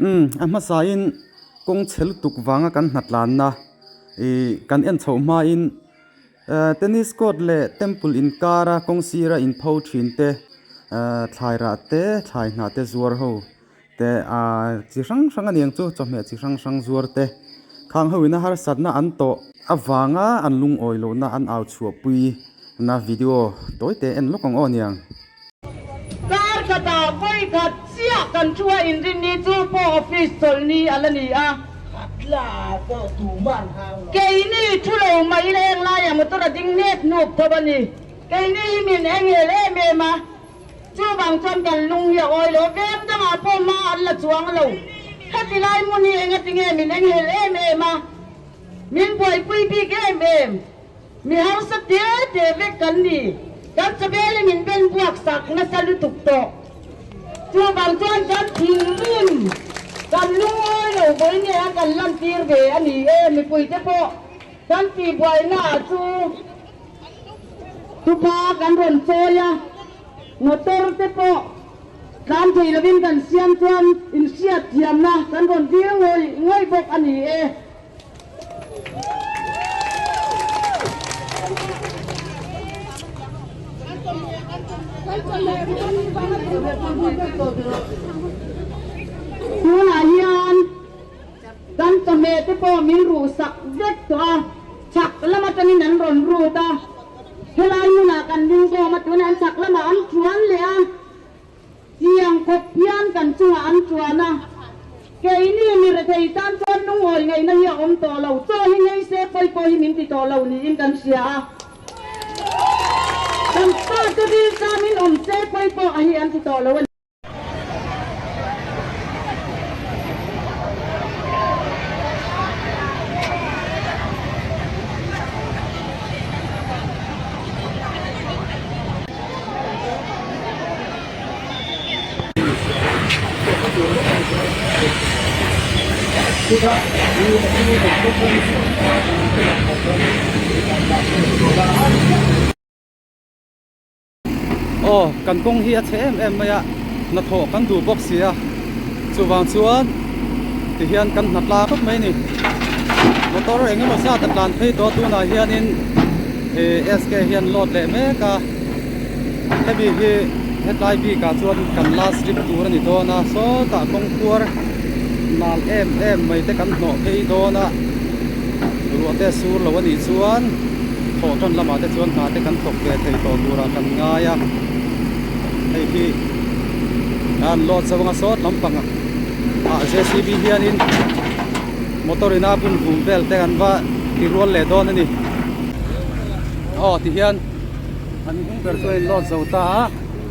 Umm a hmasain kawng chhe lutuk vanga kan hnatlanna ih kan en chhoh hmain Tennis court leh temple inkara kawng sira inpho thin te thlai rah te thlai hnah te zuar ho te ahh chi hrang hrang a niang chu chawhmeh chi hrang hrang zuar te khang ho ina harsatna an tawh avanga an lungawi lohna an au chhuahpui na video tawi te en lawk ang aw niang. Kar khatah vawi khat chiah kan thu a inrinni chu pawh office chawlhni a la ni a. Keini thu lo mai leng laiah motor a ding nek hnuk tho a ni. Keini hi min engel em em a, chuvang chuan kan lung hi a awi lo. Veng dangah pawh hma an la chuang lo. Heti lai hmun hi engatinge min engel em em a, min buaipui bik em em. Mi hausa te te vek kan ni. Kan chawbel hi min ben buak sak nasa lutuk tawh. Chuvang chuan kan thinrim, kan lungawi lo vawi nge a kan lantir ve a ni e. Mipuite pawh kan tihbuaina ah chu tupa kan rawn chawi a, motor te pawh tlan thei lovin kan siam chuan inhriatthiamna kan rawn dil ngawih ngawih bawk a ni e. Tunah hian kan chawhmeh te pawh min ruh sak vek tawh a, chhak lam atangin an rawn rut a, helai hmunah kan ding khawm a, tunah an chhak lamah an chuan leh a. Tiang khawp hian kan chungah an tuan a, keini mi rethei tan chuan lungawi ngaihna hi a awm tawh lo, chaw hi ngei se pawi pawh hi min ti tawh lo niin kan hria a, kan fate riltamin awm se pawi pawh a hi an ti tawh lo a ni. Aw kan kawng hi a chhe em em mai a hnathawh kan duh bawk si a chuvang chuan tihian kan hna tlang khawp mai a ni motor eng emaw zat a tlan phei tawh a tunah hianin ih SK hian load leh mek a. Hemi hi hetlai bikah chuan kan last trip tur a ni dawn a sawtah kawngkhuar nal em em mai te kan hnawh phei dawn a ruah te a sur lo a nih chuan thawh tan lamah te chuan hna te kan thawk ve thei tawh turah kan ngai a hei hi an load zo anga sawt lampang ah JCB hianin motor in a bun vum vel te an va ti rual leh dawn a ni aw tihian. An hnung ber chuan in load zo ta a,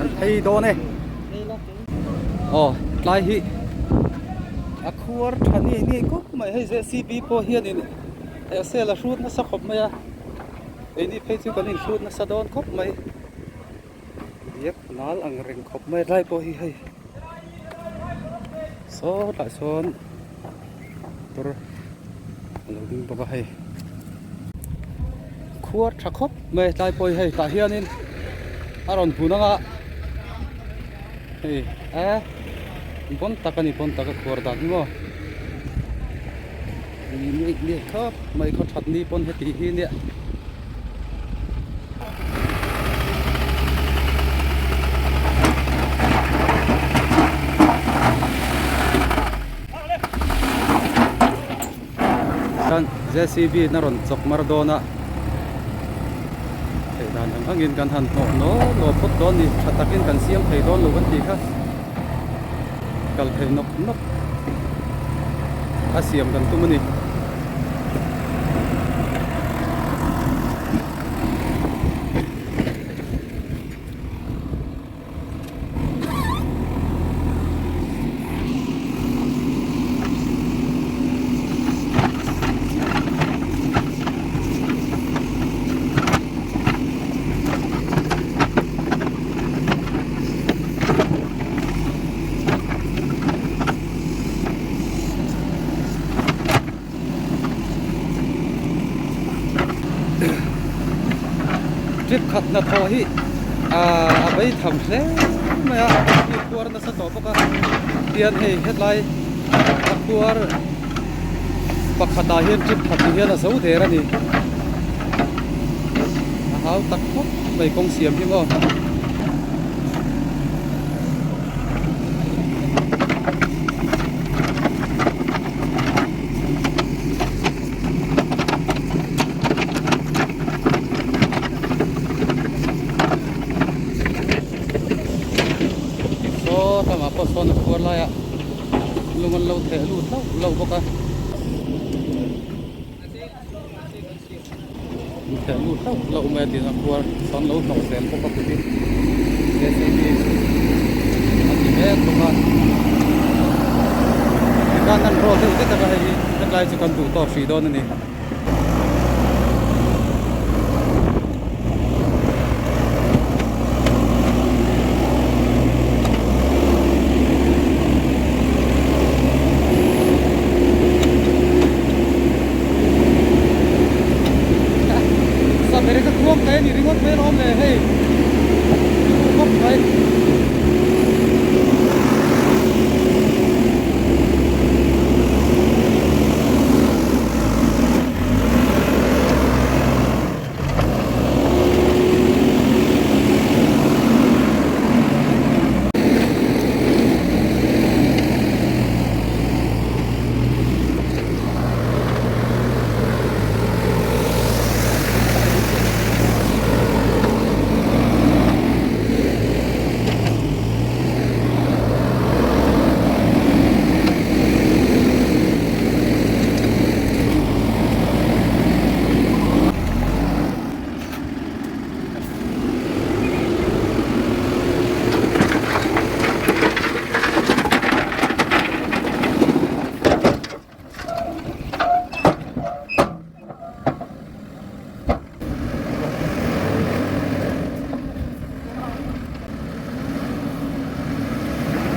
an phei dawn e. Aw tlai hi a khuar tha ni ni khawp mai hei JCB pawh hianin sel a hrut nasa khawp mai a, keini phei chu kan inhrut nasa dawn khawp mai. Diak nal ang reng khawp mai tlai pawh hi hei sawtlai sawn motor a lo ding bawk a hei. Khuar tha khawp mai tlai pawh hi hei tah hianin a rawn hmun ang a hei e bawn tak a ni bawn tak a khuar dan hi maw ni ni khawp mai khaw that ni pawn heti hi nia. Chuan JCB in a rawn chawk mar dawn a theih dan ang angin kan han hnawh naw naw phawt dawn a ni tha takin kan siam thei dawn lo kan tih kha kal thei nawk nawk a siam kan tum a ni. Trip khat hnathawh hi aaa a vei tham hle mai a mi khuar nasa tawh bawk a tian hei hetlai A khuar pakhatah hian trip khat ni hian a zo der a ni. A hau tak khawp mai kawng siam hi maw. Saw lamah pawh sawn a khuar laiah lung an lo theh lut hlauh hlauh bawk a an theh lut hlauh hlauh mai a tin a khuar sawn lo hnawh zel bawk a kutin J C B a ti mek bawk a tikhan an roll deuh det a hei hi hetlai chu kan duh tawk hrih dawn a ni. Saber ka khuang te ni ringawt mai alawm le hei turu khawp mai.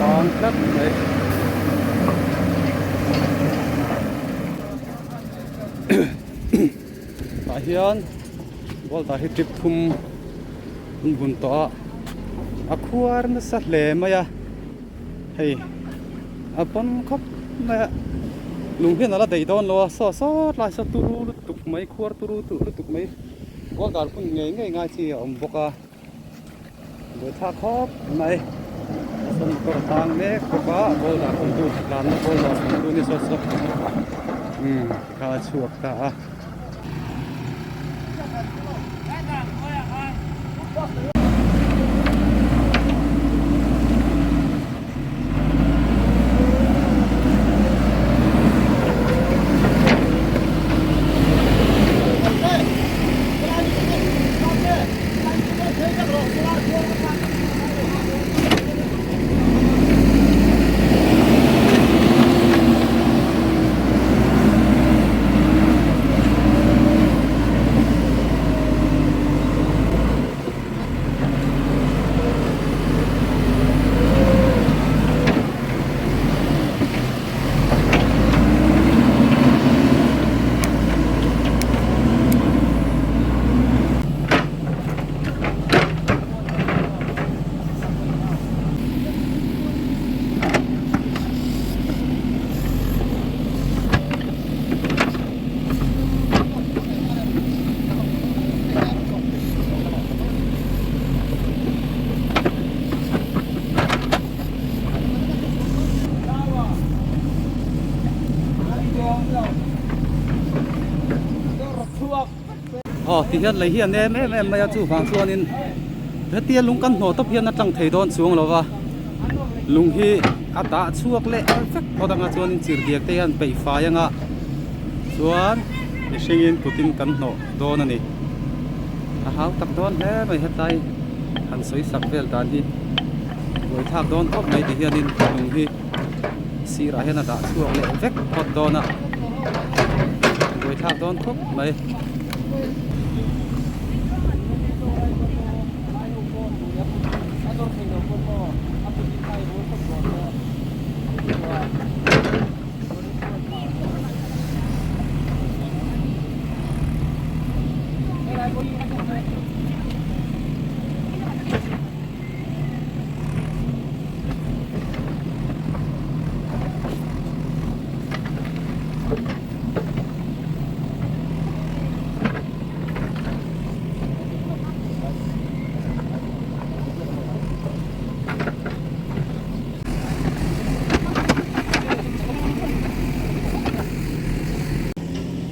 Tang tlat mai. Tah hian boulder hi trip thum an bun tawh a a khuar nasa hle mai a hei a pawn khawp mai a lung hian a la daih dawn lo a saw sawt lai saw turu lutuk mai khuar turu lutuk mai boulder hun ngei ngei ngai chi a awm bawk a. Buaithlak khawp mai sawn motor a tang mek bawk a boulder awmtu tlanna boulder awmtu ni sawt sawt umm tikhan a chhuak ta a. Aw ti hian lei hi a nem em em mai a chuvang chuanin hetia lung kan hnawh tawp hian a tlang thei dawn chuang lo va lung hi a dah chhuak leh vek phawt anga chuanin chirhdiak te hian peih fai anga chuan mihringin kutin kan hnawh dawn a ni a hau tak dawn hle mai hetlai han sawi sak vel dan hi buaithlak dawn khawp mai ti hianin lung hi sirah hian a dah chhuak leh vek phawt dawn a buaithlak dawn khawp mai.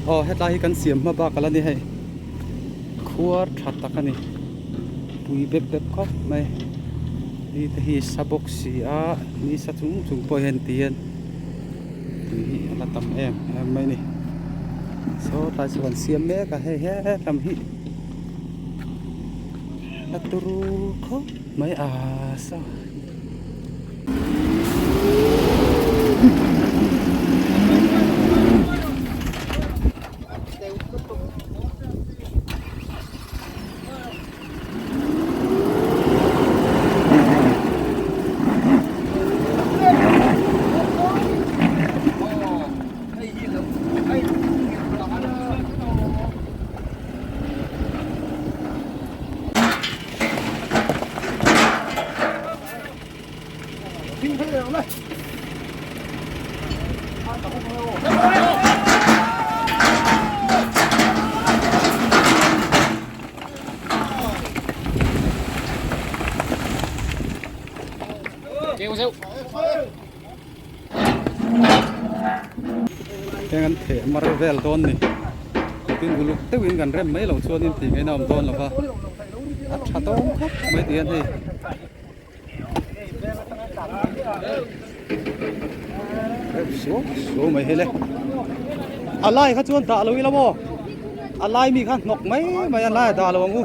Aw hetlai hi kan siam hma bak ala ni hei khuar tha tak a ni pui bep bep khawp mai ni te hi sa bawk si a ni sa chung chung pawh hian ti hian tui hi a la tam em em mai a ni saw tlai chu kan siam mek a hei helam hi la turu khawp mai a saw. Heng an theh mar vel dawn ni tin uluk deuhin kan rem mai loh chuanin tih ngaihna a awm dawn lo va a tha dawn khawp mai tih hian hei. Rem suau suau mai hei le a lai kha chuan dah lo ila maw a lai mi kha hnawk mai mai a lai a dah lo ang u.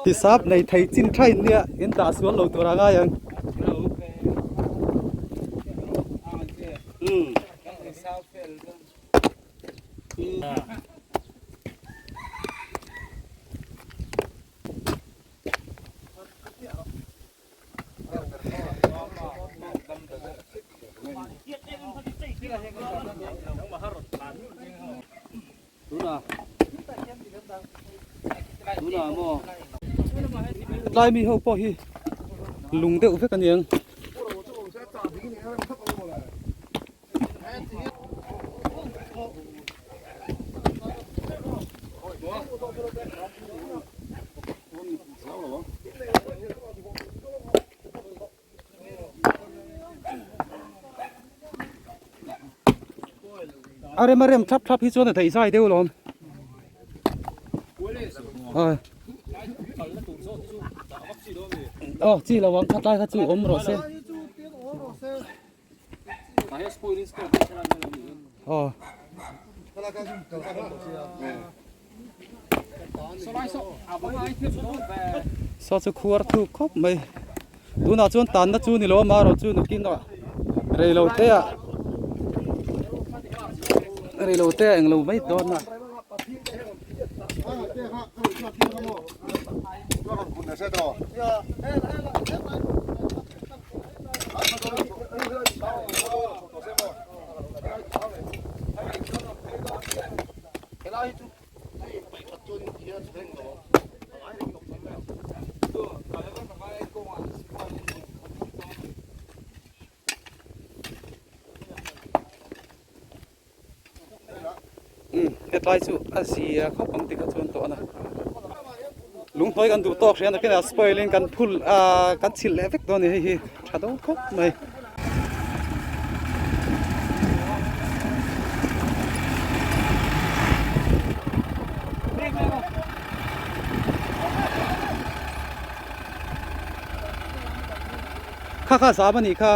Hisap nei thei chin thain nia in dah sual lo tur a ngai ang. Tlai mi ho pawh hi lung deuh vek a niang. A rem a rem thap thap hi chuan a daih zai deuh alawm. Aw chi lo ang kha tlai kha chu awm rawh se. Aw. Saw chu khuar thuk khawp mai tunah chuan tanna chu ni lo a marawh chu nakin ah reilo te ah reilo te ah englo mai dawn a. Umm hetlai chu a zia khawp ang tikha chuan tawh a na. Lunghnuai kan duh tawk hria nakinah spoil in kan phul ah kan chhilh leh vek dawn a ni hei hi tha dawn khawp mai. Kha kha zam a nih kha.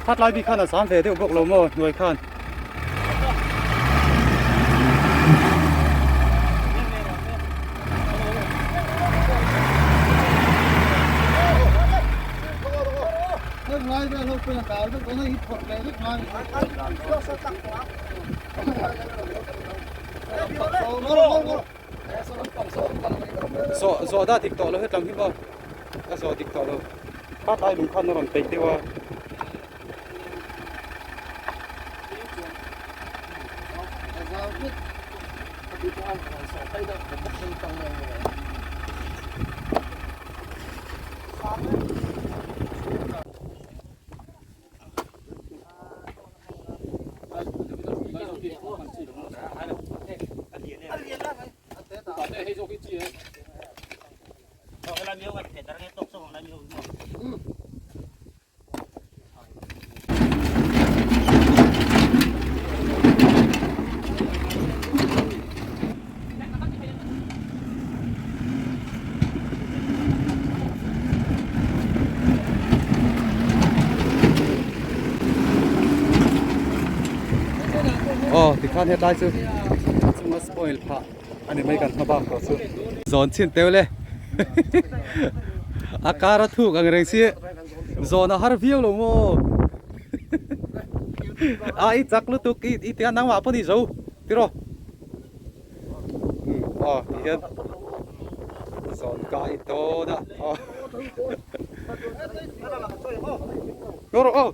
Khat lai bik khan a zam ve deuh bawk lo maw hnuai khan. Zawh zawh dah dik tawh lo hetlam hi maw a zawh dik tawh lo khat lai lung khan a rawn peih deuh a. Aw tikhan hetlai chu a chunga spoil phah a ni mai kan hma bak tawh chu. Zawn chhin teuh le a kar a thuk ang reng si. Zawn a har viau lo maw? A i chak lutuk i i tia nangmah pawh ni zo tiraw? Umm aw ti hian zawn kai dawn a aw Ngaw rawh aw.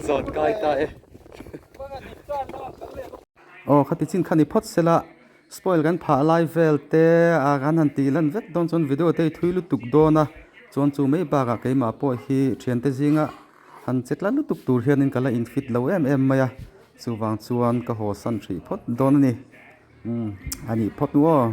Zawt kai ta e. Aw khati chin kha ni phawt sela spoil kan phah lai vel te a kan han tih lan vek dawn chuan video te hi thui lutuk dawn a chuan chu mai bakah keimah pawh hi thiante zinga han che tla lutuk tur hianin ka la in fit lo em em mai a chuvang chuan ka haw san hrih phawt dawn a ni. Umm a nih phawt nu aw.